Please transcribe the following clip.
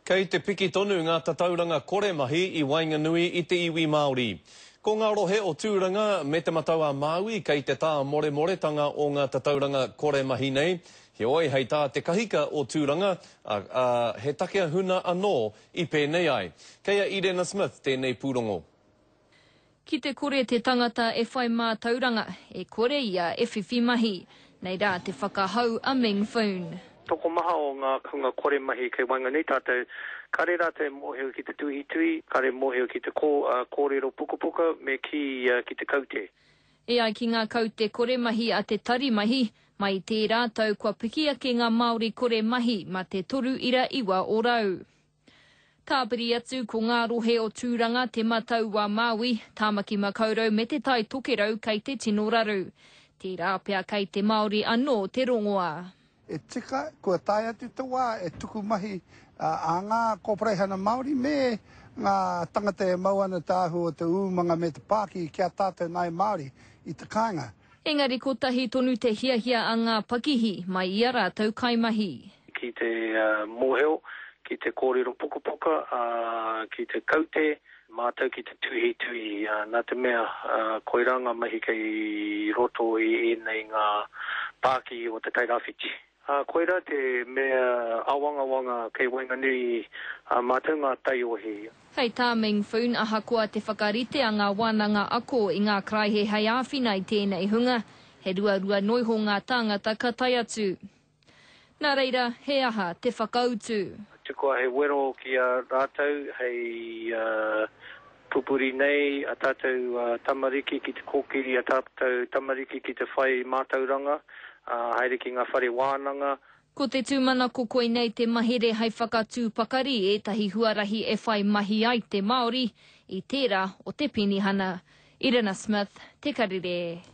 Kei te piki tonu ngā tatauranga kore mahi i waenganui i te iwi Māori. Ko ngā rohe o Tūranga me Te Matau-a-Māui kei te tāmoremoretanga o ngā tatauranga kore mahi nei. Heoi, hei tā te kahika o Tūranga, ā, ā, he take huna anō i pēnei ai. Kei a Irena Smith tēnei pūrongo. Ki te kore te tangata e whai mātauranga, e kore ia e whiwhi mahi. Nei rā te whakahau a Ming Foon. Tokomaha o ngā hunga kore mahi kei waenganui tātou, kare rātou e mōhio ki te tuhituhi, kare mōhio ki te kōrero pukapuka me kī ki te kaute. E ai ki ngā kaute kore mahi a te Tari Mahi, mai i tērā tau kua piki ake ngā Māori kore mahi mā te 3.9%. Tāpiri atu ko ngā rohe o Tūranga, Te Matau-a-Māui, Tāmaki Makaurau me Te Tai Tokerau kei te tino raru. Tērā pea kei te Māori anō te rongoā. E tika, kua tae atu te wā e tuku mahi a ngā kōpareihana Māori me ngā tangata e mau ana te āhua o te ūmanga me te pākihi ki a tātou ngāi Māori i te kāinga. Engari kotahi tonu te hiahia a ngā pakihi mai i a rātou kaimahi. Ki te mōhio, ki te kōrero pukapuka, ki te kaute, mātau ki te tuhituhi, nā te mea koirā ngā mahi kei roto i ēnei ngā pākihi o Te Tairāwhiti. Ā, koirā te mea āwangawanga kei waenganui i a mātou ngā taiohi. Hei tā Ming Foon ahakoa te whakarite a ngā wānanga ako i ngā karaehe hei āwhina i tēnei hunga, he ruarua noiho ngā tāngata ka tae atu. Nā reira, he aha te whakautu? Tukua he wero ki a rātou hei pupuri nei a tātou tamariki ki te kōkiri a tātou tamariki ki te whai mātauranga, haere ki ngā whare wānanga. Ko te tūmanako koinei te mahere hei whakatū pakari ētahi huarahi e whai mahi ai te Māori i tērā o te penihana. Irina Smith, Te Karere.